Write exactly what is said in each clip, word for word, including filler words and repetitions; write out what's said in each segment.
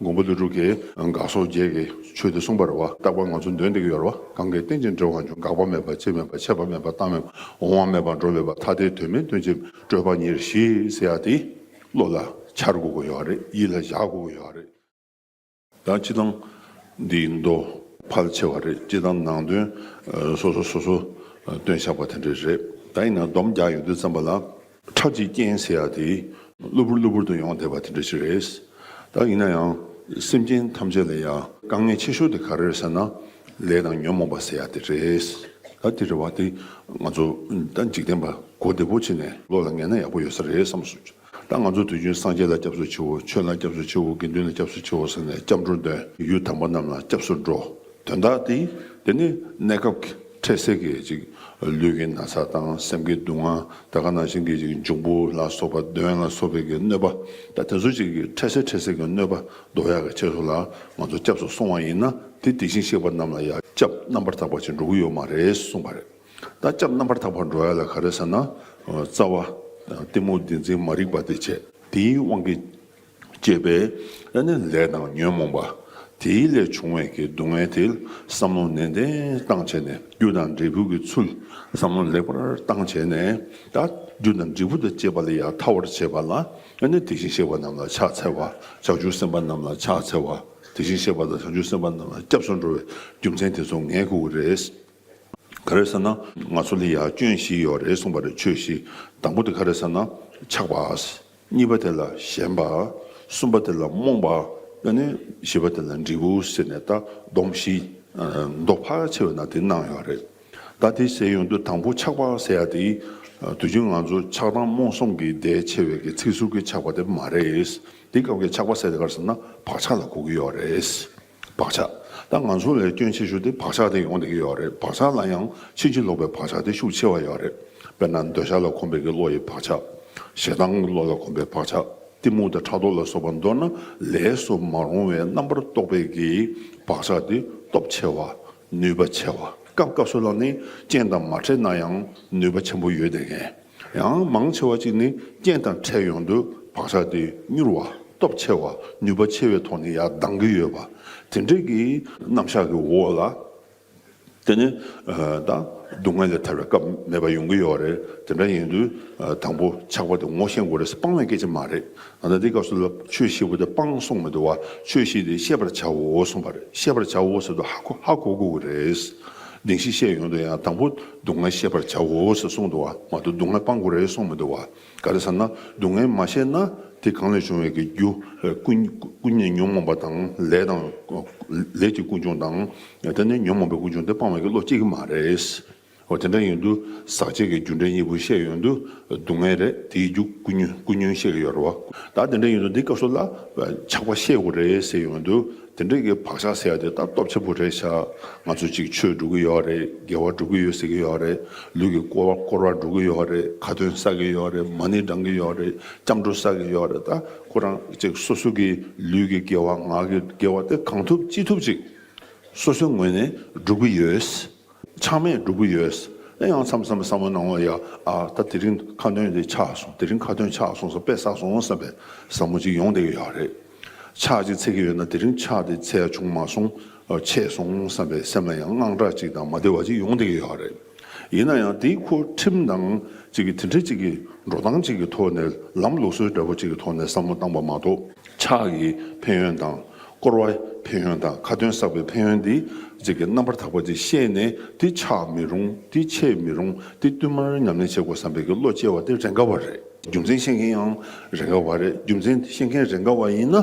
མགོན་པོ་ཀླུ་སྒྲུབ་ཀྱིས་དགག་སོགས་བརྒྱད་ཀྱི་ཆོས་དེ་གསུངས་པ་རེད་བ། རྟག་པར་ང་ཚོ་འདོན་བསྡད་ཀྱི་ཡོད་རེད་བ། གང་གིས་རྟེན་ཅིང་འབྲེལ་བར་འབྱུང་། འགག་པ་མེད་པ་སྐྱེ་མེད་པ། ཆད་པ་མེད་པ་རྟག་མེད་པ། འོང་བ་མེད་པ་འགྲོ་མེད་པ། ཐ་དད་དོན་མེད་དོན་གཅིག་སྤྲོས་པ་ཉེར་ཞི་ཟེར་ཡ་དེ་བློ་ལ་འཆར་དགོས་ཀྱི་ཡོད་རེད། ཡིད་ལ་བཞག་དགོས་ཀྱི་ཡོད་རེད། ད་སྤྱིར་བཏང་འདིའི་མདོ་ཕལ་ཆེ་བ་རེད། སྤྱིར་བཏང་ནང་དོན་སོ་སོ་སོ་སོ་སྟོན་བཞག་པ་དེ་འདྲ་རེད། ད་ཡིན་ན་སྡོམ་རྒྱག་ཡོང་དུས་ཙམ་པ་ལ་ཁྲག་གི་རྐྱེན་ཟེར་ཡ་དེ་གློ་བུར་གློ་བུར་དུ་ཡོང་བསྡད་པ་དེ་འདྲ་ཞིག་རེད། ད་ཡིན་ན་ཡང་སེམས་ཅན་ཐམས་ཅད་ལ་ཡང་དཀའ་ངལ་ཆེ་ཤོས་དེ་ག་རེ་རེད་ཟེར་ན། ལས་དང་ཉོན་མོངས་པ་ཟེར་ཡ་དེ་རེད། ད་དེ་རེད་བ། དེ་ང་ཚོ་ད་འཇིག་རྟེན་པ་གོ་བདེ་པོ་བྱས་ནས་བློ་ལ་ངེས་ན་ཡག་པོ་ཡོད་ས་རེད་བསམ་སོང་། ད་ང་ཚོ་དུས་རྒྱུན་སངས་རྒྱས་ལ་སྐྱབས་སུ་མཆིའོ། ཆོས་ལ་སྐྱབས་སུ་མཆིའོ། དགེ་འདུན་ལ་སྐྱབས་སུ་མཆིའོ་ཟེར་ནས་སྐྱབས་འགྲོ་འདོན། ཡུལ་དམ་པ་རྣམས་ལ་སྐྱབས་སུ་འགྲོ། དོན་དག་དེ་དེ་ནི་གནས་སྐབས་ཀྱི་འཕྲལ་སེལ་གྱི་ཅིག་ལུས་ཀྱི་ན་ཚ་དང་སེམས་ཀྱི་སྡུག་བསྔལ། ད་ག་ནང་བཞིན་གྱི་ཅིག་འབྱུང་པོ་ལ་སོགས་པ་གདོན་ལ་སོགས་པའི་གི་གནོད་པ། ད་དེ་ཚོ་ཅིག་གི་འཕྲལ་སེལ་འཕྲལ་སེལ་གྱི་གནོད་པ་ཟློག་ཡག་གི་ཆེད་དུ་ལ་ང་ཚོ་སྐྱབས་སུ་སོང་བ་ཡིན་ན། དེ་དེ་བཞིན་གཤེགས་པ་རྣམས་ལ་ཡང་སྐྱབས་རྣམ་པར་དག་པ་ཅིག་འགྲོ་གི་ཡོད་མ་རེད་གསུངས་པ་རེད། ད་སྐྱབས་རྣམ་པར་དག་པར་འགྲོ་ཡ་ལ་ག་རེ་ཟེར་ན། རྩ་བ་གཏི་མུག་བདེན་འཛིན་མ་རིག་པ་དེ་བྱས། དེའི་དབང་གིས་སྐྱེས་པའི་ཨ་ནི་ལས་དང་ཉོན་མོངས་པ། དེའི་ལས་བྱུང་བའི་གི་སྡུག་བསྔལ་དེ་བསམ་བློ་ནན་ཏན་བཏང་བྱས་ནས། རྒྱུ་དང་འབྲས་བུ་གི་ཚུལ་བསམ་བློ་ལེགས་པར་བཏང་བྱས་ནས། ད་རྒྱུ་དང་འབྲས་བུ་དང་བཅས་པ་ལ་ཡང་ཐར་བར་བྱེད་པ་ལ་ཨ་ནི་དེ་བཞིན་གཤེགས་པ་རྣམས་ལ་ཕྱག་འཚལ་བ། བྱང་ཆུབ་སེམས་དཔའ་རྣམས་ལ་ཕྱག་འཚལ་བ། དེ་བཞིན་གཤེགས་པ་དང་བྱང་ཆུབ་སེམས་དཔའ་རྣམས་ལ་སྐྱབས་སུ་འགྲོ་བའི་རྒྱུ་མཚན་དེ་ཚོ་ངེས་དགོས་ཀྱི་རེད། ག་རེ་ཟེར་ན། ང་ཚོ་ལ་ཡང་སྐྱོན་བཞི་ཡོད་རེད་གསུངས་པ་རེད། ཆོས་བཞི། དང་པོ་དེ་ག་རེ་ཟེར་ན། ཆགས་པ། གཉིས་པ་དེ་ལ་ཞེན་པ། གསུམ་པ་དེ་ལ་རྨོངས་པ། ཨ་ནི་བཞི་པ་དེ་ལ་འབྲས་བུ་ཟེར་ནས། ད་སྡོམ་བཞི། མདོ་ཕལ་ཆེ་བའི་ནང་དེ་གནང་ཡོད་རེད། ད་དེ་ཟེར་ཡོང་དུས་དང་པོ་ཆགས་པ་ཟེར་ཡ་དེ། དུས་རྒྱུན་ང་ཚོ་ཆགས་སྡང་རྨོངས་གསུམ་གྱི་ཟླས་ཕྱེ་བའི་གི་ཚིག་ཟུར་གྱི་ཆགས་པ་དེ་མ་རེད། དེ་སྐབས་ཀྱི་ཆགས་པ་ཟེར་དེ་ག་རེ་ཟེར་ན། བག་ཆགས་ལ་གོ་གི་ཡོད་རེད། བག་ཆགས། ད་ང་ཚོ་ལ་སྐྱོན་ཆེ་ཤོས་དེ་བག་ཆགས་དེ་ཡོང་བསྡད་ཀྱི་ཡོད་རེད། བག་ཆགས་ལ་ཡང་ཕྱིན་ཅི་ལོག་པའི་བག་ཆགས་དེ་ཤུགས་ཆེ་བ་ཡོད་རེད། དཔེར་ན་འདོད་ཆགས་ལ་གོམས་པའི་གི་བློ་ཡི་བག་ཆགས། ཞེ་སྡང་གི་བློ་ལ་གོམས་པའི་བག་ཆགས། གཏི་མུག་དང་ཕྲག་དོག་ལ་སོགས་པ། མདོར་ན་ལས་སུ་མ་རུང་བའི་རྣམ་པར་རྟོག་པའི་གི་བག་ཆགས་དེ་སྟོབས་ཆེ་བ། ནུས་པ་ཆེ་བ། སྐབས་སྐབས་སུ་ལ་ནི་རྐྱེན་དང་མ་འཕྲད་ན་ཡང་ནུས་པ་ཆེན་པོ་ཡོད་བསྡད་མཁན། ཡང་མང་ཆེ་བ་ཅིག་ནི་རྐྱེན་དང་འཕྲད་ཡོང་དུས་བག་ཆགས་དེ་མྱུར་བ། སྟོབས་ཆེ་བ། ནུས་པ་ཆེ་བའི་ཐོག་ནས་ཡར་ལྡང་གི་ཡོད་པ། དེ་འདྲའི་གི་རྣམ་གཞག་གི་འོག་ལ། དེ་ནི་ད་སྡུག་བསྔལ་ལས་ཐར་བའི་སྐབས་མེད་པ་ཡོང་གི་ཡོད་རེད། དེ་འདྲ་ཡིན་དུས་དང་པོ་ཆགས་པ་དེ་ངོ་ཤེས་དགོས་རེད། སྤང་བའི་སྐད་ཆ་མ་རེད། ད་ལྟ་འདི་སྐབས་སུ་ལ་ཆོས་བཞི་པོ་དེ་སྤང་གསུངས་མི་འདུག་བ། ཆོས་བཞི་དེ་ཤེས་པར་བྱའོ་གསུངས་པ་རེད། ཤེས་པར་བྱའོ་ཟེར་དུས་ཧ་གོ་ཧ་གོ་དགོས་ཀྱི་རེད། བདེན་བཞི་བཤད་ཡོང་དུས་ཡང་དང་པོ་སྡུག་བསྔལ་ཤེས་པར་བྱའོ་ཟེར་གསུངས་འདུག་བ། མ་གཏོགས་སྡུག་བསྔལ་སྤང་དགོས་རེད་གསུངས་མི་འདུག་བ། ག་རེ་ཟེར་ན། སྡུག་བསྔལ་མ་ཤེས་ན་དེ་གང་ལས་བྱུང་བའི་གི་རྒྱུ། ཀུན་ཀུན་ནས་ཉོན་མོངས་པ་དང་ལས་དང་། ལས་ཀྱི་ཀུན་འབྱུང་དང་། དེ་ནས་ཉོན་མོངས་པའི་ཀུན་འབྱུང་དེ་སྤང་བའི་གི་བློ་སྐྱེ་གི་མ་རེད། འོ་དེ་འདྲ་ཡིན་དུས་ཟག་བཅས་ཀྱི་རྒྱུ་འབྲས་གཉིས་པོ་བཤད་ཡོང་དུས་སྡུག་བསྔལ་རེད། དེའི་རྒྱུ་ཀུན་ཉོན་ཀུན་ཉོན་བཤད་ཀྱི་ཡོད་རེད་བ། ད་དེ་འདྲ་ཡིན་དུས་འདི་སྐབས་སུ་ལ་ཆགས་པ་བཤད་དགོས་རེད་ཟེར་ཡོང་དུས། དེ་འདྲ་གི་བག་ཆགས་ཟེར་ཡ་དེ་ད་སྟོབས་ཆེན་པོ་རེད་ཤག་ང་ཚོ་གཅིག་ཆོས་སྒྲུབ་ཀྱི་ཡོད་རེད། དགེ་བ་སྒྲུབ་ཀྱི་ཡོད་ཟེར་གྱི་ཡོད་རེད། ལུས་ཀྱི་སྐོར་བ་སྐོར་བ་སྒྲུབ་ཀྱི་ཡོད་རེད། ཁ་ཏོན་བསགས་ཀྱི་ཡོད་རེད། མ་ཎི་བགྲང་གི་ཡོད་རེད། སྐྱབས་འགྲོ་བསགས་ཀྱི་ཡོད་རེད། ད་ཁོ་རང་གཅིག་སོ་སོ་གི་ལུས་ཀྱི་དགེ་བ། ངག་གི་དགེ་བ་དེ་གང་ཐུབ་ཅི་ཐུབ་ཅིག་སོ་སོའི་ངོས་ནས་སྒྲུབ་ཀྱི་ཡོད། ཆགས་མེད་སྒྲུབ་ཀྱི་ཡོད། ཨེ་ཡང་མཚམས་མཚམས་བསམ་བློ་ནང་ལ་ཡ། ཨ་ད་དེ་རིང་ཁ་འདོན་དེ་ཆག་སོང་། དེ་རིང་ཁ་འདོན་ཆག་སོང་ཟེར། དཔེ་བསགས་སོང་བསམ་པའི་བསམ་བློ་ཅིག་ཡོང་བསྡད་ཀྱི་ཡོད་རེད། ཕྱག་ཅིག་འཚལ་གྱི་ཡོད་ན་དེ་རིང་ཕྱག་དེ་འཚལ་ཡ་བྱུང་མ་སོང་། ཨ་ཆད་སོང་བསམ་པའི་སེམས་ལ་ཡང་དངངས་སྐྲག་ཅིག་དང་མ་བདེ་བ་ཅིག་ཡོང་བསྡད་ཀྱི་ཡོད་རེད། ཡིན་ན་ཡང་དེའི་ཁོ་ཁྲིམས་དང་ཅིག་གི་དེ་འདྲ་ཅིག་གི་འགྲོ་སྟངས་ཅིག་གི་ཐོག་ནས། ལམ་ལུགས་སྲོལ་འདྲ་པོ་ཅིག་གི་ཐོག་ནས་བསམ་བློ་བཏང་པ་མ་གཏོགས། ཕྱག་གི་ཕན་ཡོན་དང་། སྐོར་བའི་ཕན་ཡོན་དང་། ཁ་ཏོན་བསགས་པའི་ཕན་ཡོན་འདི་ཅིག་གི་རྣམ་པར་དག་པ་ཅིག་ཤེས་ནས། དེ་ཆག་མི་རུང་། དེ་ཆད་མི་རུང་། དེ་བསྟུད་མར་ཉམས་ལེན་བྱེད་དགོས་བསམ་པའི་གི་བློ་སྐྱེ་བ་དེ་རེ་འགའ་བ་རེད། རྒྱུ་མཚན་ཤེས་མཁན་ཡང་རེ་འགའ་བ་རེད། རྒྱུ་མཚན་ཤེས་མཁན་རེ་འགའ་བ་ཡིན་ན།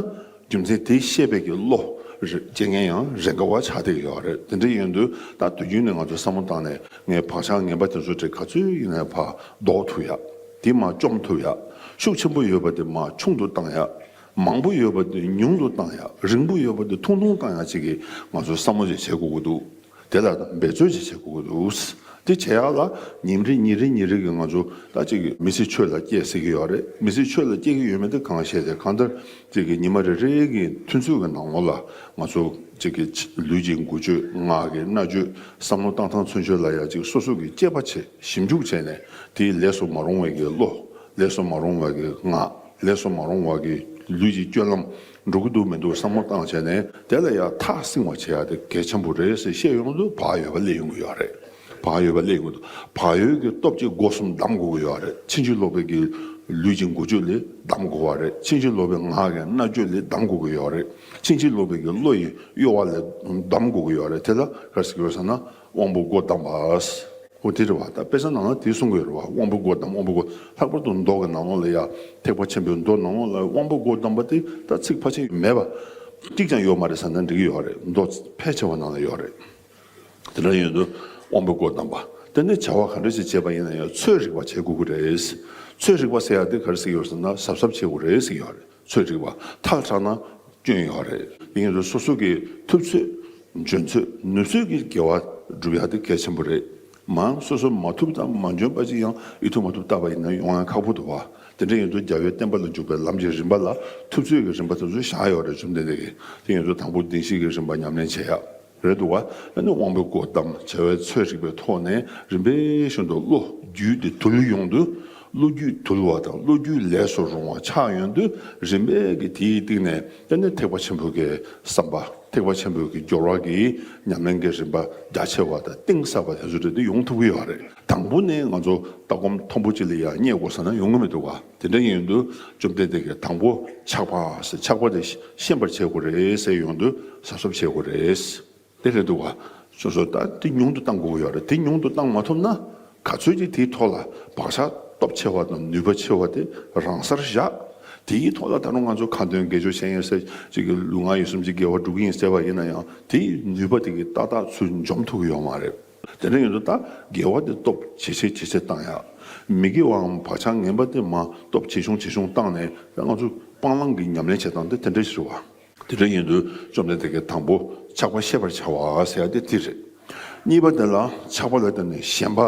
རྒྱུ་མཚན་དེ་ཤེས་པའི་གི་བློ་རེ་སྐྱེ་མཁན་ཡང་རེ་འགའ་བ་ཆགས་བསྡད་ཀྱི་ཡོད་རེད། དེ་འདྲ་ཡིན་དུས་ད་དུས་རྒྱུན་ནས་ང་ཚོ་བསམ་བློ་བཏང་ནས། ངས་བག་ཆགས་ངན་པ་དེ་ཚོ་དེ་ག་ཚོད་ཡིན་ནའི་ཕར་ཟློག་ཐུབ་ཡ། དེ་མར་བཅོམ་ཐུབ་ཡ། ཤུགས་ཆེན་པོ་ཡོད་པ་དེ་མར་ཆུང་དུ་བཏང་ཡ། མང་པོ་ཡོད་པ་དེ་ཉུང་དུ་བཏང་ཡ། རིང་པོ་ཡོད་པ་དེ་ཐུང་ཐུང་བཏང་ཡ་ཅིག་གི་ང་ཚོ་བསམ་བློ་ཅིག་བྱེད་དགོས་ཀྱི་འདུག་དེ་ལ་འབད་རྩོལ་ཅིག་བྱེད་དགོས་ཀྱི་འདུག་དེ་བྱེད་ཡག་ལ་ཉིན་རེ་ཉིན་རེ་ཉིན་རེ་གི་ང་ཚོ་ད་ཅིག་གི་མི་ཚེ་ཆོས་ལ་སྐྱེལ་སྲིད་ཀྱི་ཡོད་རེད། མི་ཚེ་ཆོས་ལ་སྐྱེལ་གྱི་ཡོད་མེད་དེ་གང་ཤེས་ཏེ། གང་ལྟར་ཅིག་གི་ཉི་མ་རེ་རེ་གི་ཐུན་ཚོད་ཀྱི་ནང་ལོགས་ལ་ང་ཚོ་ཅིག་གི་ལུས་ཀྱི་འགུལ་སྐྱོད། ངག་གི་སྨྲ་བརྗོད། བསམ་བློ་བཏང་སྟངས་ཚུན་ཆད་ལ་ཡ་ཅིག་སོ་སོ་གི་དཔྱད་པ་བྱེད། ཞིབ་འཇུག་བྱས་ནས། དེའི་ལས་སུ་མ་རུང་བའི་གི་བློ། ལས་སུ་མ་རུང་བའི་གི་ངག་ལས་སུ་མ་རུང་བ་གི་ལུས་ཀྱི་སྤྱོད་ལམ། འགྲོ་གི་འདུག་མི་འདུག་བསམ་བློ་བཏང་བྱས་ནས་དེ་ལ་ཡང་ཐག་བསྲིང་བ་བྱེད་ཡ་དེ་གལ་ཆེན་པོ་རེད་ཟེར་བཤད་ཡོང་དུས་བག་ཡོད་པ་སླེབས་ཡོང་གི་ཡོད་རེད། བག་ཡོད་པ་སླེབས་ཡོང་གི་འདུག་བག་ཡོད་ཀྱི་སྟོབས་ཀྱིས་སྒོ་གསུམ་བསྡམ་དགོས་ཀྱི་ཡོད་རེད། ཕྱིན་ཅི་ལོག་པའི་གི་ལུས་ཀྱི་འགུལ་སྐྱོད་ལས་བསྡམ་དགོས་པ་རེད། ཕྱིན་ཅི་ལོག་པའི་ངག་གི་སྨྲ་བརྗོད་ལས་བསྡམ་དགོས་ཀྱི་ཡོད་རེད། ཕྱིན་ཅི་ལོག་པའི་གི་བློ་ཡི་གཡོ་བ་ལས་བསྡམ་དགོས་ཀྱི་ཡོད་རེད། དེ་ལ་ག་རེ་ཟེར་གྱི་ཡོད་ཟེར་ན་དབང་པོ་སྒོ་བསྡམས་པ། འོ་དེ་རེད་བ། ད་དཔེ་ཆ་ནང་ལ་དེ་གསུང་གི་ཡོད་རེད་བ། དབང་པོ་སྒོ་བསྡམས། དབང་པོ་སྒོ། ལྷག་པར་དུ་མདོ་གི་ནང་ལོགས་ལ་ཡ། ཐེག་པ་ཆེན་པོའི་མདོ་ནང་ལོགས་ལ་དབང་པོ་སྒོ་བསྡམས་པ་དེ་ད་ཚིག་ཕལ་ཆེར་མེད་པ། གཅིག་ཀྱང་ཡོད་མ་རེད་ཟེར་ན་འགྲིག་གི་ཡོད་རེད། མདོ་ཕལ་ཆེ་བ་ནང་ལ་ཡོད་རེད། དེ་འདྲ་ཡིན་དུས་དབང་པོ་སྒོ་བསྡམས་པ། དེ་ནས་བྱ་བ་ག་འདྲ་ཞིག་བྱེད་པ་ཡིན་ན་ཡང་ཚོད་རིག་པ་བྱེད་དགོས་ཀྱི་རེད། ཚོད་རིག་པ་ཟེར་ཡ་དེ་ག་རེ་ཟེར་གྱི་ཡོད་ཟེར་ན་གཟབ་གཟབ་བྱེད་དགོས་རེད་ཟེར་གྱི་ཡོད་རེད། ཚོད་རིག་པ་ཐག་ཆགས་ན་སྐྱོན་ཡོད་རེད། དེ་ཡིན་དུས་སོ་སོ་གི་ཐུབ་ཚོད། འཇོན་ཚོད། ནུས་ཚོད་ཀྱིས་དགེ་བ་སྒྲུབ་ཡ་དེ་གལ་ཆེན་པོ་རེད། མང་སོ་སོ་མ་ཐུབ་དང་མ་འཇོན་པ་ཅིག་ཡང་ཡིད་ཐུབ་མ་ཐུབ་བལྟས་པ་ཡིན་ན་ཡོང་ཡ་ཁག་པོ་འདུག་བ། དེ་འདྲ་ཡིན་དུས་རྒྱལ་བའི་བསྟན་པ་ལ་འཇུག་པའི་ལམ་གྱི་རིམ་པ་ལ་ཐུབ་ཚོད་ཀྱི་རིམ་པ་དེ་ཚོ་བཞག་ཡོད་རེད། བཅོམ་ལྡན་འདས་ཀྱིས། དེ་ཡིན་དུས་དང་པོ་བདེན་བཞི་གི་རིམ་པ་ཉམས་ལེན་བྱེད་ཡ། རེད་འདུག་བ། ཨ་ནི་དབང་པོའི་སྒོ་བསྡམས། བྱ་བའི་ཚོད་རིག་པའི་ཐོག་ནས་རིམ་པས་བཞིན་དུ་བློ་རྒྱུད་དེ་དུལ་ཡོང་དུས། བློ་རྒྱུད་དུལ་བ་དང་བློ་རྒྱུད་ལས་སུ་རུང་བ་ཆགས་ཡོང་དུས་རིམ་པས་ཀྱི་དེའི་སྟེང་ནས་དེ་ནི་ཐེག་པ་ཆེན་པོའི་གི་བསམ་པ། ཐེག་པ་ཆེན་པོའི་གི་སྦྱོར་བ་གི་ཉམས་ལེན་གྱི་རིམ་པ་རྒྱ་ཆེ་བ་དང་གཏིང་ཟབ་པ་དེ་ཚོ་རེད་དེ་ཡོང་ཐུབ་ཀྱི་ཡོད་རེད། དང་པོ་ནས་ང་ཚོ་ལྟ་སྒོམ་མཐོན་པོ་ཅིག་ལ་ཡང་བསྙེག་དགོས་ཟེར་ན་ཡོང་གི་མི་འདུག་ག། དེ་འདྲ་ཡིན་དུས་བཅོམ་ལྡན་འདས་ཀྱིས་དང་པོ་ཆགས་པ་ཟེར། ཆགས་པ་དེ་ཤེས་པར་བྱེད་དགོས་རེད་ཟེར་ཡོང་དུས་གཟབ་གཟབ་བྱེད་དགོས་རེད། དེ་རེད་འདུག་བ། སོ་སོ་ད་དེ་ཉུང་དུ་གཏང་དགོས་ཀྱི་ཡོད་རེད། དེ་ཉུང་དུ་གཏང་མ་ཐུབ་ན་ག་ཚོད་ཅིག་དེའི་ཐོག་ལ་བག་ཆགས་སྟོབས་ཆེ་བ་དང་ནུས་པ་ཆེ་བ་དེ་རང་སར་བཞག། དེའི་ཐོག་ལ་ད་རུང་ང་ཚོ་ཁ་འདོན་དགེ་སྦྱོར་བྱེད་ཡིན་ཟེར་ཅིག་གི་ལུས་ངག་ཡིད་གསུམ་གྱི་དགེ་བ་སྒྲུབ་ཀྱི་ཡིན་ཟེར་བ་ཡིན་ན་ཡང་དེའི་ནུས་པ་དེ་གི་ཏག་ཏག་ཚུར་འཇོམས་ཐུབ་ཀྱི་ཡོད་མ་རེད། དེ་འདྲ་ཡིན་དུས་ད་དགེ་བ་དེ་སྟོབས་ཇེ་ཆེ་ཇེ་ཆེ་བཏང་ཡག། མི་དགེ་བའམ་བག་ཆགས་ངན་པ་དེ་མར་སྟོབས་ཇེ་ཆུང་ཇེ་ཆུང་བཏང་ནས་ད་ང་ཚོ་སྤང་བླང་གི་ཉམས་ལེན་བྱེད་སྟངས་དེ་དེ་འདྲ་ཞིག་རེད་བ། དེ་འདྲ་ཡིན་དུས་བཅོམ་ལྡན་འདས་ཀྱིས་དང་པོ་ཆགས་པ་ཤེས་པར་བྱ་བ་ཟེར་ཡ་དེ་དེ་རེད། གཉིས་པ་དེ་ལ་ཆགས་པ་ལ་བརྟེན་ནས་ཞེན་པ།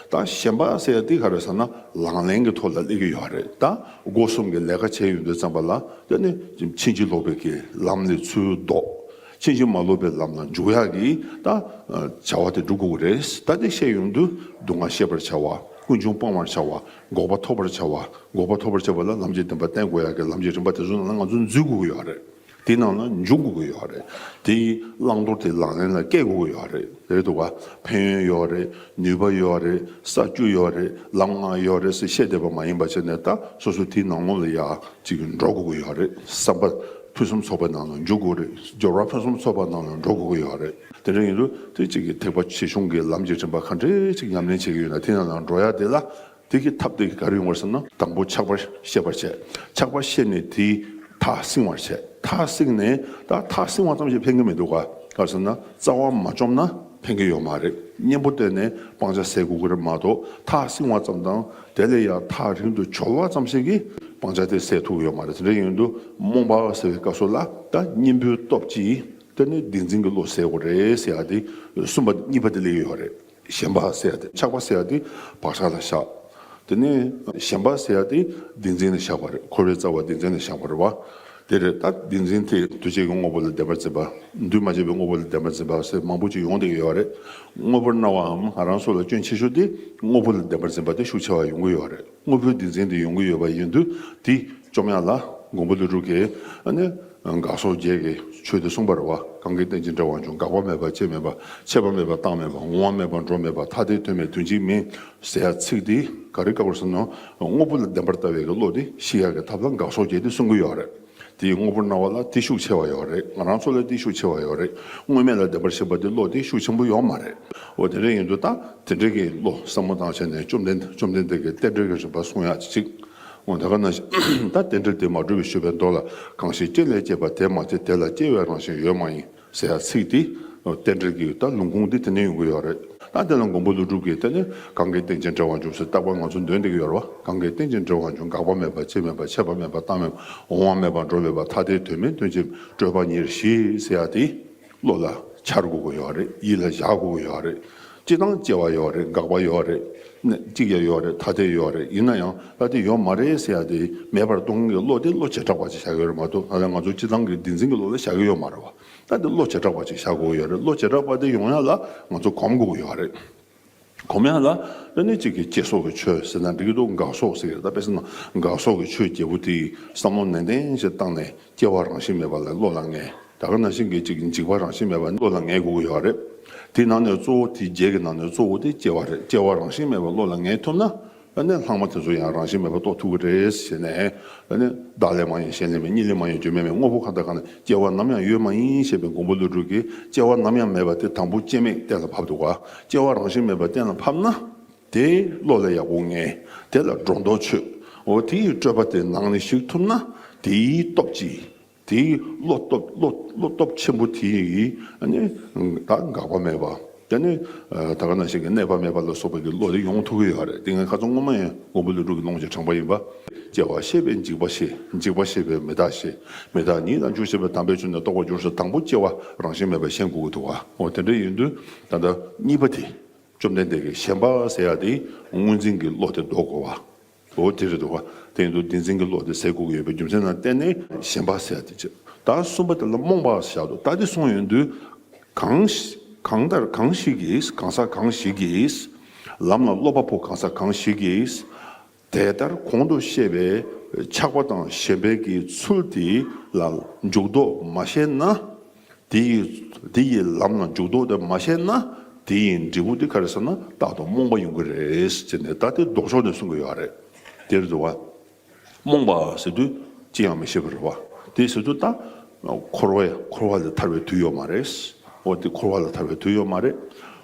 ད་ཞེན་པ་ཟེར་ཡ་དེ་ག་རེ་ཟེར་ན་ལག་ལེན་གྱི་ཐོག་ལ་སླེབས་ཀྱི་ཡོད་རེད། ད་སྒོ་གསུམ་གྱི་ལས་ཀ་བྱས་ཡོང་དུས་ཙམ་པ་ལ་དེ་ནི་ཕྱིན་ཅི་ལོག་པའི་གི་ལམ་ལས་ཚུར་ལྡོག། ཕྱིན་ཅི་མ་ལོག་པའི་ལམ་ལ་འཇུག་ཡག་གི་ད་བྱ་བ་དེ་སྒྲུབ་དགོས་ཀྱི་རེད། ད་དེ་བཤད་ཡོང་དུས་སྡུག་བསྔལ་ཤེས་པར་བྱ་བ། ཀུན་འབྱུང་སྤང་བར་བྱ་བ། འགོག་པ་ཐོབ་པར་བྱ་བ། འགོག་པ་ཐོབ་པར་བྱ་བ་ལ་ལམ་གྱི་བདེན་པ་བསྟེན་དགོས་ཡག་གི་ལམ་གྱི་རིམ་པ་དེ་ཚོ་ནང་ལ་ང་ཚོ་འཛུལ་དགོས་ཀྱི་ཡོད་རེད། དེའི་ནང་ལ་འཇུག་དགོས་ཀྱི་ཡོད་རེད། དེའི་བླང་དོར་དེ་ལག་ལེན་ལ་བཀལ་དགོས་ཀྱི་ཡོད་རེད། རེད་འདུག་ག། ཕན་ཡོན་ཡོད་རེད། ནུས་པ་ཡོད་རེད། ས་བཅུ་ཡོད་རེད། ལམ་ལྔ་ཡོད་རེད་ཟེར་བཤད་བསྡད་པ་མ་ཡིན་པ་བྱས་ནས་ད་སོ་སོ་དེའི་ནང་ལོགས་ལ་ཡ་ཅིག་འགྲོ་དགོས་ཀྱི་ཡོད་རེད། བསམ་པ་ཕུན་སུམ་ཚོགས་པ་ནང་ལ་འཇུག་དགོས་རེད། སྦྱོར་བ་ཕུན་སུམ་ཚོགས་པ་ནང་ལ་འགྲོ་དགོས་ཀྱི་ཡོད་རེད། དེ་འདྲ་ཡིན་དུས་དེ་གཅིག་གི་ཐེག་པ་ཆེ་ཆུང་གི་ལམ་གྱི་རིམ་པ་ག་འདྲས་ཅིག་ཉམས་ལེན་བྱེད་ཀྱི་ཡོད་ན་དེ་ནང་ལ་འགྲོ་ཡ་དེ་ལ་དེ་གི་ཐབས་དེ་ག་རེ་ཡོང་བར་ཟེར་ན་དང་པོ་ཆགས་པ་ཤེས་པར་བྱེད། ཆགས་པ་ཤེས་ནས་དེའི་ཐག་བསྲིང་བར་བྱེད། ཐག་བསྲིང་ནས་ད་ཐག་བསྲིང་བ་ཙམ་ཞིག་ཕན་གྱི་མི་འདུག་ག། ག་རེ་ཟེར་ན་རྩ་བ་མ་བཅོམ་ན་ཕན་གྱི་ཡོད་མ་རེད། གཉེན་པོ་བསྟེན་ནས་སྤང་བྱ་ཟད་དགོས་ཀྱི་རེད་མ་གཏོགས་ཐག་བསྲིང་བ་ཙམ་དང་དེ་ལས་ཡང་ཐག་རིང་དུ་གྱོལ་བ་ཙམ་ཞིག་གིས་སྤང་བྱ་དེ་ཟད་ཐུབ་ཀྱི་ཡོད་མ་རེད། དེ་འདྲ་ཡིན་དུས་རྨོངས་པ་ཟེར་བའི་སྐབས་སུ་ལ་ད་གཉེན་པོའི་སྟོབས་ཀྱིས། དེ་ནི་བདེན་འཛིན་གྱི་བློ་ཟད་དགོས་རེད་ཟེར་ཡ་དེ་གསུམ་པ་གཉིས་པ་དེ་སླེབས་ཡོད་རེད། ཞེན་པ་ཟེར་ཡ་དེ་ཆགས་པ་ཟེར་ཡ་དེ་བག་ཆགས་ལ་བཞག། དེ་ནས་ཞེན་པ་ཟེར་ཡ་དེ་བདེན་འཛིན་ལ་བཞག་པ་རེད། འཁོར་བའི་རྩ་བ་བདེན་འཛིན་ལ་བཞག་པ་རེད་བ། དེ་རེད། ད་བདེན་འཛིན་དེ་འདུས་བྱས་ཀྱི་དངོས་པོ་ལ་བདེན་པར་འཛིན་པ། འདུས་མ་བྱས་པའི་དངོས་པོ་ལ་བདེན་པར་འཛིན་པ་ཟེར་མང་པོ་ཅིག་ཡོང་བསྡད་ཀྱི་ཡོད་རེད། དངོས་པོར་སྣང་བའམ་ང་རང་ཚོ་ལ་སྐྱོན་ཆེ་ཤོས་དེ་དངོས་པོ་ལ་བདེན་པར་འཛིན་པ་དེ་ཤུགས་ཆེ་བ་ཡོང་གི་ཡོད་རེད། དངོས་པོའི་བདེན་འཛིན་དེ་ཡོང་གི་ཡོད་པ་ཡིན་དུས་དེ་བཅོམ་ཡག་ལ་མགོན་པོ་ཀླུ་སྒྲུབ་ཀྱིས་ཨ་ནི་དགག་སོགས་བརྒྱད་ཀྱི་ཆོས་དེ་གསུངས་པ་རེད་བ། གང་གིས་རྟེན་ཅིང་འབྲེལ་བར་འབྱུང་། འགག་པ་མེད་པ་སྐྱེ་མེད་པ། ཆད་པ་མེད་པ་རྟག་མེད་པ། འོང་བ་མེད་པ་འགྲོ་མེད་པ། ཐ་དད་དོན་མེད་དོན་གཅིག་མིན་ཟེར་ཡག་ཚིག་དེ་ག་རེ་བཀག་པར་སོང་ན་དངོས་པོ་ལ་བདེན་པར་ལྟ་བའི་གི་བློ་དེ་ཞིག་ཡག་གི་ཐབས་ལ་དགག་སོགས་བརྒྱད་དེ་གསུང་གི་ཡོད་རེད། དེའི་དངོས་པོར་སྣང་བ་ལ་དེ་ཤུགས་ཆེ་བ་ཡོད་རེད། ང་རང་ཚོ་ལ་དེ་ཤུགས་ཆེ་བ་ཡོད་རེད། དངོས་མེད་ལ་བདེན་པར་ཤེས་པ་དེ་བློ་དེ་ཤུགས་ཆེན་པོ་ཡོད་མ་རེད། འོ་དེ་འདྲ་ཡིན་དུས་ད་དེ་འདྲ་གི་བློ་བསམ་བློ་བཏང་བྱས་ནས་བཅོམ་ལྡན་བཅོམ་ལྡན་འདས་ཀྱི་རྟེན་འབྲེལ་གྱི་རིམ་པ་གསུང་ཡག་ཅིག་འོ་ད་ག་ནང་བཞིན་ད་རྟེན་འབྲེལ་དེ་མ་གྲུབ་པའི་ཞུ་བའི་མདོ་ལ། གང་ཞིག་རྐྱེན་ལས་སྐྱེས་པ་དེ་མ་སྐྱེས། དེ་ལ་སྐྱེ་བའི་རང་བཞིན་ཡོད་མ་ཡིན། ཟེར་ཡག་ཚིག་དེ་རྟེན་འབྲེལ་གྱི་ད་ལུང་ཁུངས་དེ་དེ་ནས་ཡོང་གི་ཡོད་རེད། ད་དེ་ལ་མགོན་པོ་ཀླུ་སྒྲུབ་ཀྱིས་དེ་ནི་གང་གིས་རྟེན་ཅིང་འབྲེལ་བར་འབྱུང་ཟེར་རྟག་པར་ང་ཚོ་འདོན་བསྡད་ཀྱི་ཡོད་རེད་བ། གང་གིས་རྟེན་ཅིང་འབྲེལ་བར་འབྱུང་། འགག་པ་མེད་པ་སྐྱེ་མེད་པ། ཆད་པ་མེད་པ་རྟག་མེད་པ། འོང་བ་མེད་པ་འགྲོ་མེད་པ། ཐ་དད་དོན་མེད་དོན་གཅིག་སྤྲོས་པ་ཉེར་ཞི་ཟེར་ཡག་དེ་བློ་ལ་འཆར་དགོས་ཀྱི་ཡོད་རེད། ཡིད་ལ་བཞག་དགོས་ཀྱི་ཡོད་རེད། སྤྱིར་བཏང་སྐྱེ་བ་ཡོད་རེད། འགག་པ་ཡོད་རེད། གཅིག་ཀྱང་ཡོད་རེད། ཐ་དད་ཡོད་རེད། ཡིན་ན་ཡང་ད་དེ་ཡོད་མ་རེད་ཟེར་ཡག་དེ་མེད་པར་གཏོང་མཁན་གྱི་བློ་དེ་བློ་བྱེ་བྲག་པ་ཅིག་བཞག་གི་ཡོད་རེད་མ་གཏོགས་ད་ལྟ་ང་ཚོ་སྤྱིར་བཏང་གི་བདེན་འཛིན་གྱི་བློ་ལ་བཞག་གི་ཡོད་མ་རེད་བ། ད་དེ་བློ་བྱེ་བྲག་པ་ཅིག་བཞག་དགོས་ཡོད་རེད། བློ་བྱེ་བྲག་པ་དེ་ཡོང་ཡ་ལ་ང་ཚོ་གོམས་དགོས་ཀྱི་ཡོད་རེད། གོམས་ཡག་ལ་ཨ་ནི་གཅིག་གི་བསྐྱེད་རྫོགས་ཀྱི་ཆོས་ཟེར་ན་འགྲིག་གི་འདུག། དགག་རྫོགས་ཟེར་གི་རེད། ད་དཔེ་བཞག་ན་དགག་རྫོགས་ཀྱི་ཆོས་བརྒྱད་པོ་དེ་བསམ་བློ་ནན་ཏན་ཞིག་བཏང་ནས་སྐྱེ་བ་རང་བཞིན་མེད་པ་ལ་བློ་ལ་ངེས། ད་ག་ནང་བཞིན་གྱི་གཅིག་འཇིག་པ་རང་བཞིན་མེད་པ་བློ་ལ་ངེས་དགོས་ཀྱི་ཡོད་རེད། དེའི་ནང་ནས་གཙོ་བོ་དེ་བརྒྱད་ཀྱི་ནང་ནས་གཙོ་བོ་དེ་སྐྱེ་བ་རེད། སྐྱེ་བ་རང་བཞིན་མེད་པ་བློ་ལ་ངེས་ཐུབ་ན། ཨ་ནི་ལྷག་མ་དེ་ཚོ་ཡང་རང་བཞིན་མེད་པ་རྟོགས་ཐུབ་ཀྱི་རེད་ཟེར་ནས། ཨ་ནི་བདག་ལས་མ་ཡིན་གཞན་ལས་མེད། གཉིས་ལས་མ་ཡིན་རྒྱུ་མེད་མེད། དངོས་པོ་གང་དང་གང་ལ་སྐྱེ་བ་ནམ་ཡང་ཡོད་མ་ཡིན་ཞེས་པའི་མགོན་པོ་ཀླུ་སྒྲུབ་ཀྱིས་སྐྱེ་བ་ནམ་ཡང་མེད་པ་དེ་དང་པོ་སྐྱེ་མེད་གཏན་ལ་ཕབ་འདུག་ག། སྐྱེ་བ་རང་བཞིན་མེད་པ་གཏན་ལ་ཕབ་ན། དེ་བློ་ལ་ཡག་པོ་ངེས། དེ་ལ་སྒྲོ་འདོགས་ཆོད། འོ་དེའི་སྤྲོས་པ་དེ་ནང་ནས་ཞིག་ཐུབ་ན། དེའི་སྟོབས་ཀྱིས། དེའི་བློ་སྟོབས་བློ་བློ་སྟོབས་ཆེན་པོ་དེ་ཡིས་ཨ་ནི་ད་འགག་པ་མེད་པ། དེ་ནི་ད་ག་ནང་བཞིན་གྱི་གནས་པ་མེད་པ་ལ་སོགས་པའི་གི་བློ་དེ་ཡོང་ཐུབ་ཀྱི་ཡོད་རེད། དེ་ངས་ཁ་སང་སྔོན་མ་ཡང་མགོན་པོ་ཀླུ་སྒྲུབ་ཀྱི་ལུང་གཅིག་དྲངས་པ་ཡིན་པ། སྐྱེ་བ་ཤེས་པས་འཇིག་པ་ཤེས། འཇིག་པ་ཤེས་པས་མི་རྟག་ཤེས། མི་རྟག་ཉིད་ལ་འཇུག་ཤེས་པས་དམ་པའི་ཆོས་ནི་རྟོགས་པར་འགྱུར་ཟེར། དང་པོ་སྐྱེ་བ་རང་བཞིན་མེད་པ་ཤེས་དགོས་ཀྱི་འདུག་བ། འོ་དེ་འདྲ་ཡིན་དུས་ད་ལྟ་གཉིས་པ་དེ། བཅོམ་ལྡན་འདས་ཀྱིས་ཞེན་པ་ཟེར་ཡ་དེ་དངོས་འཛིན་གྱི་བློ་དེ་ལྡོག་དགོས་པ། འོ་དེ་རེད་འདུག་བ། དེ་ཡིན་དུས་བདེན་འཛིན་གྱི་བློ་དེ་ཟད་དགོས་ཀྱི་ཡོད་པའི་རྒྱུ་མཚན་ལ་བརྟེན་ནས་ཞེན་པ་ཟེར་ཡ་དེ་བྱེད། ད་གསུམ་པ་དེ་ལ་རྨོངས་པ་ཟེར་ཡ་འདུག། ད་དེ་གསུངས་ཡོང་དུས། གང་ཞིག་གང་ལྟར་གང་ཞིག་གིས། གང་ཟག་གང་ཞིག་གིས། ལམ་ལ་སློབ་པ་པོ་གང་ཟག་གང་ཞིག་གིས། དེ་ལྟར་གོང་དུ་བཤད་པའི་ཆགས་པ་དང་ཞེན་པའི་གི་ཚུལ་དེ་ལ་འཇུག་ལྡོག་མ་ཤེས་ན། དེ་ཡི་དེ་ཡི་ལམ་ལ་འཇུག་ལྡོག་དེ་མ་ཤེས་ན། དེ་ཡི་འབྲས་བུ་དེ་ག་རེ་ཟེར་ན་རྟག་ཏུ་རྨོངས་པ་ཡོང་གི་རེད་ཟེར་ནས། ད་དེ་ལྡོག་ཕྱོགས་ནས་གསུང་གི་ཡོད་རེད། དེ་རེད་འདུག་བ། རྨོངས་པ་ཟེར་དུས་ཅི་ཡང་མི་ཤེས་པ་རེད་བ། དེ་ཟེར་དུས་ད་འཁོར་བའི་འཁོར་བ་ལས་ཐར་བའི་དུས་ཡོད་མ་རེད། འོ་དེ་འཁོར་བ་ལས་ཐར་བའི་དུས་ཡོད་མ་རེད།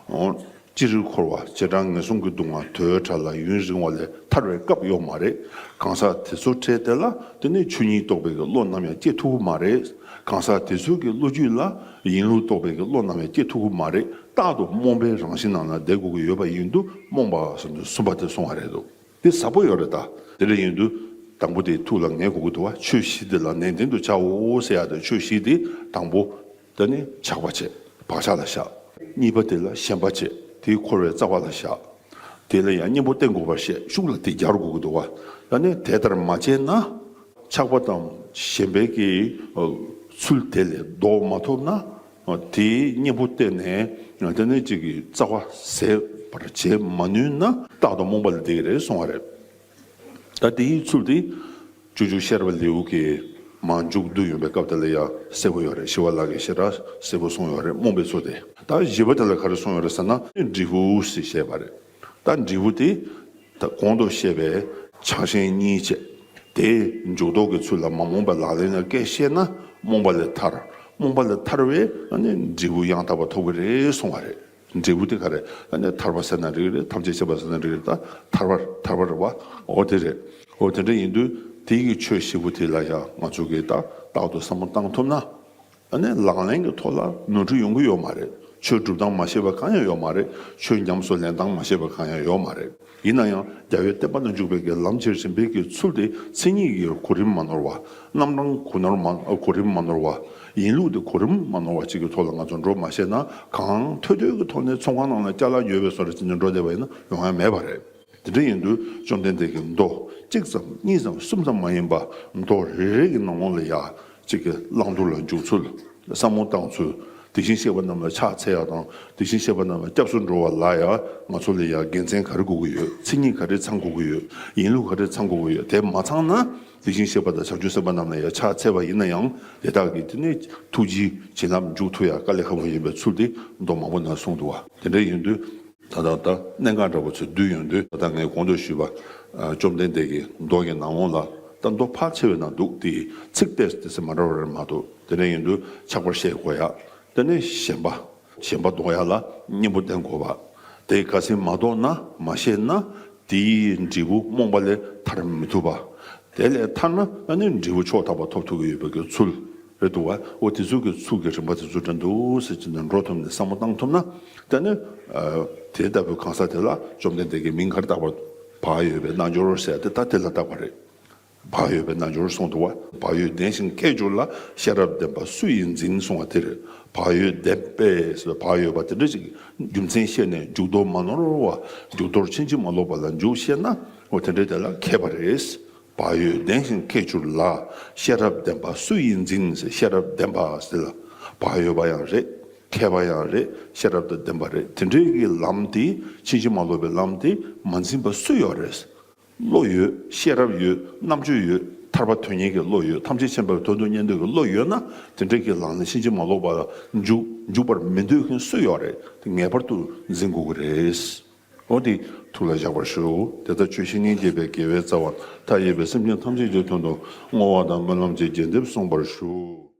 འོ། སྤྱིར་འཁོར་བ་བྱེ་བྲག་ངན་སོང་གི་སྡུག་བསྔལ་དོའི་བྲག་ལ་ཡུན་རིང་བ་ལས་ཐར་བའི་སྐབས་ཡོད་མ་རེད། གང་ཟག་དེ་ཚོ་གྲས་དེ་ལ་དེ་ནི་ཆོས་ཉིད་རྟོགས་པའི་གི་བློ་ནམ་ཡང་སྐྱེ་ཐུབ་ཀྱི་མ་རེད། གང་ཟག་དེ་ཚོའི་གི་བློ་རྒྱུད་ལ་ཡིན་ལུགས་རྟོགས་པའི་གི་བློ་ནམ་ཡང་སྐྱེ་ཐུབ་ཀྱི་མ་རེད། རྟག་ཏུ་རྨོངས་པའི་རང་བཞིན་ནང་ལ་བསྡད་དགོས་ཀྱི་ཡོད་པ་ཡིན་དུས་རྨོངས་པ་ཟེར་དུས་གསུམ་པ་དེ་གསུང་བ་རེད་འདུག། དེ་ཟབ་པོ་ཡོད་རེད་ད། དེ་འདྲ་ཡིན་དུས་དང་པོ་དེ་ཐུགས་ལ་ངེས་དགོས་ཀྱི་འདུག་བ། ཆོས་བཞི་དེ་ལ་ནན་ཏན་དུ་བྱའོ་ཟེར་ཡ་དེ། ཆོས་བཞི་དེ་དང་པོ། དེ་ནི་ཆགས་པ་བྱས་བག་ཆགས་ལ་བཞག། གཉིས་པ་དེ་ལ་ཞེན་པ་བྱས་དེའི་འཁོར་བའི་རྩ་བ་ལ་བཞག། དེ་ལ་ཡང་གཉེན་པོ་བསྟེན་དགོས་པར་བཤད། ཤུགས་ལ་དེ་སྦྱར་དགོས་ཀྱི་འདུག་བ། ད་ནི་དེ་ལྟར་མ་བྱས་ན། ཆགས་པ་དང་ཞེན་པའི་གི་ཚུལ་དེ་ལས་ལྡོག་མ་ཐུབ་ན། དེའི་གཉེན་པོ་བསྟེན་ནས་དེ་ནི་གཅིག་གི་རྩ་བ་ཟད་པར་བྱེད་མ་ནུས་ན་རྟག་ཏུ་རྨོངས་པ་ལ་བསྡད་ཀྱི་རེད་གསུང་བ་རེད། ད་དེའི་ཚུལ་དེ། སྤྱོད་འཇུག་ཤེས་རབ་ལེའུ་གི་མ་མཇུག་བསྡུ་ཡོང་བའི་སྐབས་དེ་ལ་ཡང་གསལ་པོ་ཡོད་རེད། ཞི་བ་ལྷ་གིས་ཞེ་དྲག་གསལ་པོ་གསུངས་ཡོད་རེད། རྨོངས་པའི་ཚུལ་དེ། ད་བཞི་པ་དེ་ལ་ག་རེ་གསུངས་ཡོད་རེད་ཟེར་ན། འབྲས་བུ་ཞེས་བཤད་པ་རེད། ད་འབྲས་བུ་དེ། ད་གོང་དུ་བཤད་པའི་ཆགས་ཞེན་གཉིས་བཅས་དེ་འཇུག་ལྡོག་གི་ཚུལ་ལ་མ་རྨོངས་པའི་ལག་ལེན་ལ་སྐྱེས་ཤེ་ན་རྨོངས་པ་ལས་ཐར། རྨོངས་པ་ལས་ཐར་བས་ཨ་ནི་འབྲས་བུ་ཡང་དག་པ་ཐོབ་ཀྱི་རེད་གསུང་བ་རེད། འབྲས་བུ་དེ་ག་རེ། ཨ་ནི་ཐར་པ་ཟེར་ན་འགྲིག་གི་རེད། ཐམས་ཅད་མཁྱེན་པ་ཟེར་ན་འགྲིག་གི་རེད། ད་ཐར་པ་ཐར་པ་རེད་བ། འོ་དེ་རེད། འོ་དེ་འདྲ་ཡིན་དུས་དེ་གི་ཆོས་བཞི་པོ་དེ་ལ་ཡང་ང་ཚོ་གིས་ད་རྟག་ཏུ་བསམ་བློ་བཏང་ཐུབ་ན། ཨ་ནི་ལག་ལེན་གྱི་ཐོག་ལ་ནོར་འཁྲུལ་ཡོང་གི་ཡོད་མ་རེད། ཆོས་སྒྲུབ་སྟངས་མ་ཤེས་པ་གང་ཡང་ཡོད་མ་རེད། ཆོས་ཉམས་སུ་ལེན་སྟངས་མ་ཤེས་པ་གང་ཡང་ཡོད་མ་རེད། ཡིན་ན་ཡང་རྒྱལ་བའི་བསྟན་པ་ལ་འཇུག་པའི་གི་ལམ་གྱི་རིམ་པའི་གི་ཚུལ་དེ་མཚན་ཉིད་ཀྱི་གོ་རིམ་མ་ནོར་བ། རྣམ་གྲངས་གོ་ནོར་མ་གོ་རིམ་མ་ནོར་བ། ཡིན་ལུགས་དེ་གོ་རིམ་མ་ནོར་བ་ཅིག་གི་ཐོག་ལ་ང་ཚོ་འགྲོ་མ་ཤེས་ན། གང་ཐོས་ཐོས་ཀྱི་ཐོག་ནས་ཚོང་ཁང་ནང་ལ་ཅ་ལག་ཉོས་པའི་བཟོ་འདྲ་ཅིག་ནས་འགྲོ་བསྡད་པ་ཡིན་ན་ཡོང་ཡ་མེད་པ་རེད། དེ་འདྲ་ཡིན་དུས་བཅོམ་ལྡན་འདས་ཀྱིས་མདོ་གཅིག་ཙམ་གཉིས་ཙམ་གསུམ་ཙམ་མ་ཡིན་པ་མདོ་རེ་རེ་གི་ནང་ལོགས་ལ་ཡ་གཅིག་གི་བླང་དོར་ལ་འཇུག་ཚུལ། བསམ་བློ་བཏང་ཚུལ། དེ་བཞིན་གཤེགས་པ་རྣམས་ལ་ཕྱག་འཚལ་ཡ་དང་དེ་བཞིན་གཤེགས་པ་རྣམས་ལ་སྐྱབས་སུ་འགྲོ་བ་ལ་ཡ་ང་ཚོ་ལ་ཡ་དགེ་མཚན་ག་རེ་དགོས་ཀྱི་ཡོད། མཚན་ཉིད་ག་རེ་ཚང་དགོས་ཀྱི་ཡོད། ཡིན་ལུགས་ག་རེ་ཚང་དགོས་ཀྱི་ཡོད། དེ་མ་ཚང་ན་དེ་བཞིན་གཤེགས་པ་དང་བྱང་ཆུབ་སེམས་དཔའ་རྣམས་ལ་ཡ་ཕྱག་འཚལ་བ་ཡིན་ན་ཡང་དེ་དག་གི་དེ་ནས་ཐུགས་རྗེའི་བྱིན་རླབས་འཇུག་ཐུབ་ཡ་དཀའ་ལས་ཁག་པོ་ཡིན་པའི་ཚུལ་དེ་མདོ་མང་པོ་ནང་གསུངས་འདུག་བ། དེ་འདྲ་ཡིན་དུས། ད་ལྟ་ད་གནད་འགག་འདྲ་པོ་ཚོ་བསྡུས་ཡོང་དུས། ད་ལྟ་ངས་གོང་དུ་ཞུས་པ། ཨ། བཅོམ་ལྡན་འདས་ཀྱི་མདོ་གི་ནང་ལོགས་ལ་ད་མདོ་ཕལ་ཆེ་བའི་ནང་འདུག། དེ་ཚིག་ཏོག་ཙམ་མ་འདྲ་བ་རེད་མ་གཏོགས། དེ་འདྲ་ཡིན་དུས་ཆགས་པར་བཤད་དགོས་ཡ། དེ་ནས་ཞེན་པ། ཞེན་པ་ལྡོག་ཡ་ལ་གཉེན་པོ་བསྟེན་དགོས་པ། དེ་ག་ཚོད་མ་ལྡོག་ན་མ་ཤེས་ན་དེའི་འབྲས་བུ་རྨོངས་པ་ལས་ཐར་མི་ཐུབ་པ། དེ་ལས་ཐར་ན་ཨ་ནི་འབྲས་བུ་ཕྱོགས་མཐའ་བར་ཐོབ་ཐུབ་ཀྱི་ཡོད་པའི་གི་ཚུལ། རེད་འདུག་བ། འོ་དེ་ཚོ་གི་ཚུལ་གྱི་རིམ་པ་དེ་ཚོ་འདྲ་འདུག་ཟེར་གྱི་ནས་འགྲོ་ཐུབ་ནས་བསམ་བློ་བཏང་ཐུབ་ན། དེ་ནི། ཨ། དེ་ལྟ་བུའི་གང་ཟག་དེ་ལ་བཅོམ་ལྡན་འདས་ཀྱིས་མིང་ག་རེ་བཏགས་པ། བག་ཡོད་པའི་རྣལ་འབྱོར་ཟེར་ཏེ་ད་དེ་ལ་བཏགས་པ་རེད། བག་ཡོད་པའི་རྣལ་འབྱོར་གསུངས་འདུག་བ། བག་ཡོད་ལྡན་ཞིང་ཁྱད་གྱུར་ལ། ཤེས་རབ་ལྡན་པ་སུ་ཡིས་འཛིན་གསུངས་པ་དེ་རེད། བག་ཡོད་ལྡན་པས་ཟེར་བ་བག་ཡོད་པ་དེ་འདྲ་ཞིག་རྒྱུ་མཚན་ཤེས་ནས་འཇུག་ལྡོག་མ་ནོར་བ། འཇུག་ལྡོག་ཕྱིན་ཅི་མ་ལོག་པ་ལ་འཇུག་ཤེས་ན། འོ་དེ་འདྲ་དེ་ལ་མཁས་པ་རེད། བག་ཡོད་ལྡན་ཞིང་ཁྱད་གྱུར་ལ། ཤེས་རབ་ལྡན་པ་སུ་ཡིས་འཛིན་ཟེར། ཤེས་རབ་ལྡན་པ་ཟེར་ལ་བག་ཡོད་པ་ཡང་རེད། མཁས་པ་ཡང་རེད། ཤེས་རབ་དང་ལྡན་པ་རེད། དེ་འདྲའི་གི་ལམ་དེ་ཕྱིན་ཅི་མ་ལོག་པའི་ལམ་དེ་མ་འཛིན་པ་སུ་ཡོད་རེད། བློ་ཡོད། ཤེས་རབ་ཡོད། རྣམ་དཔྱོད་ཡོད། ཐར་པ་དོན་གཉེར་གྱི་བློ་ཡོད། ཐམས་ཅད་མཁྱེན་པའི་དོན་དུ་གཉེར་འདོད་ཀྱི་བློ་ཡོད་ན། དེ་འདྲའི་གི་ལམ་ནས་ཕྱིན་ཅི་མ་ལོག་པ་ལ་འཇུག་འཇུག་པར་མི་འདོད་མཁན་སུ་ཡོད་རེད། དེ་ངེས་པར་དུ་འཛིན་དགོས་ཀྱི་རེད། འོ་དེ་ཐུགས་ལ་བཞག་པར་ཞུ། དེ་ལྟར་ཆོས་བཤེས་གཉེན་བགྱིས་པའི་དགེ་བའི་རྩ་བ། མཐའ་ཡས་པའི་སེམས་ཅན་ཐམས་ཅད་ཀྱི་དོན་དུ་བསྔོ་བ་དང་སྨོན་ལམ་གྱི་རྒྱས་འདེབས་གསུངས་པར་ཞུ།